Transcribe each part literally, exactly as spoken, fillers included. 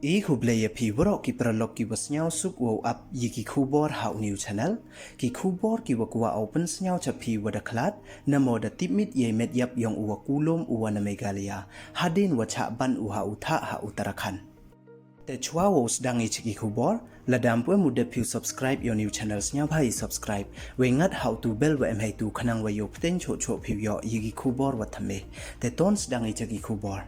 I khublei ya phi waroh ki paralok ki wa sniawsuk wow ap ya ki khubor ha u new channel. Ki khubor ki wa kwah u pynsniaw cha phi wa da khlad, namo da tipmit ya i met yap yong u wa kulom u wa na Meghalaya, hadien wa chah ban u ha u thah ha Uttarakhand. Te chwa wow sdang i cha ki khubor, lada ym pu em u dep phi u subscribe ya u new channel, sniawbha i subscribe, wei ngat ha u tu bell wa em heitu khnang wa yow pteng choh choh phi u yoh ya ki khubor wa thymme. Te ton sdang i cha ki khubor.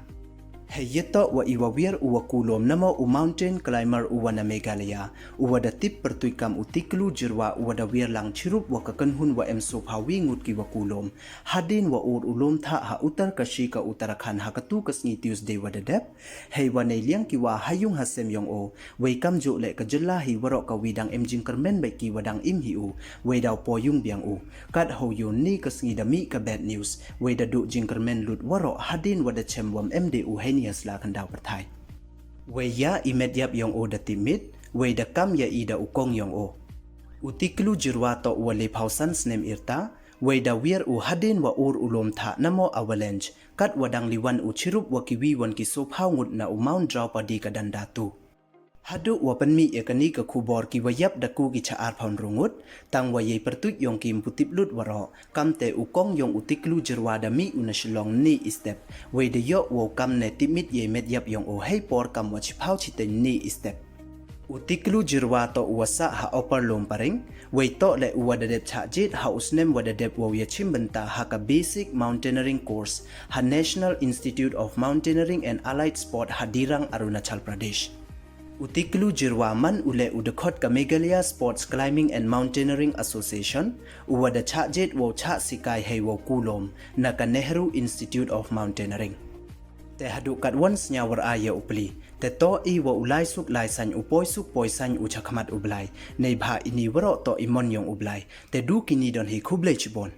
Hei yatoh wa i wa wiar u wa kulom namo u mountain climber u wa na Meghalaya, u wa da tip pyrtuit kam u Tiklu Jyrwa, u wa da wiar lang chirup wa ka kynhun wa em soophaw wi ngut ki wa kulom, hadien wa ur u lum thah ha Uttarkashi ka Uttarakhand ha katu ka sngi Tuesday wa da dep. Hei wa nei liang ki wa ha yung ha sem yong o, wei kamjooh leh ka jylla hi waroh kawi dang em jingkyrmen bait ki wa dang im hi u, wei daw poi yung biang u. Kat haw yoh ni ka sngi da mih ka bad news, wei da duh jingkyrmen lut waroh hadien wa da chem wa ym em de u heini ha sla khyndaw pyrthai. Wei ya i met yap yong o da tipmit, wei da kam ya i da u kong yong o. U Tiklu Jyrwa toh u wa lephaw san snem i rta, wei da wiar u hadien wa ur u lum thah namo avalanche, kat wa dang liwan u chirup wa kiwi won ki soophaw ngut na u Mount Draupadi ka Dandatu. Haduh wa pynmih ya kani ka khubor ki wa yap da ku ki cha arphaw ynru ngut, tang wa yei pyrtuit yong ki ym pu tip lut waroh. Kamte u kong yong u Tiklu Jyrwa da mih u na Shillong ni i step, wei da yoh wow kam ne tipmit ya i met yap yong o hei por kam wa chiphaw chiteng ni i step. U Tiklu Jyrwa toh u wa sah ha Upper Lomparing, wei toh leh u wa da dep chah jied ha u snem wa da dep wow ya chim bynta ha ka basic mountaineering course ha National Institute of Mountaineering and Allied Sport ha Dirang, Arunachal Pradesh. U Tiklu Jyrwa man u leh u dkhot ka Meghalaya Sports Climbing and Mountaineering Association, u wa da chah jied wow chah sikai hei wow kulom na ka Nehru Institute of Mountaineering. Te haduh katwon sniaw war a ya u pli, te toh i wa u lai suk lai sain, u poi suk poi sain u chakhmat u Blai, neibhah ini waroh toh i mon yong u Blai. Te du kini don hi, khublei chibon.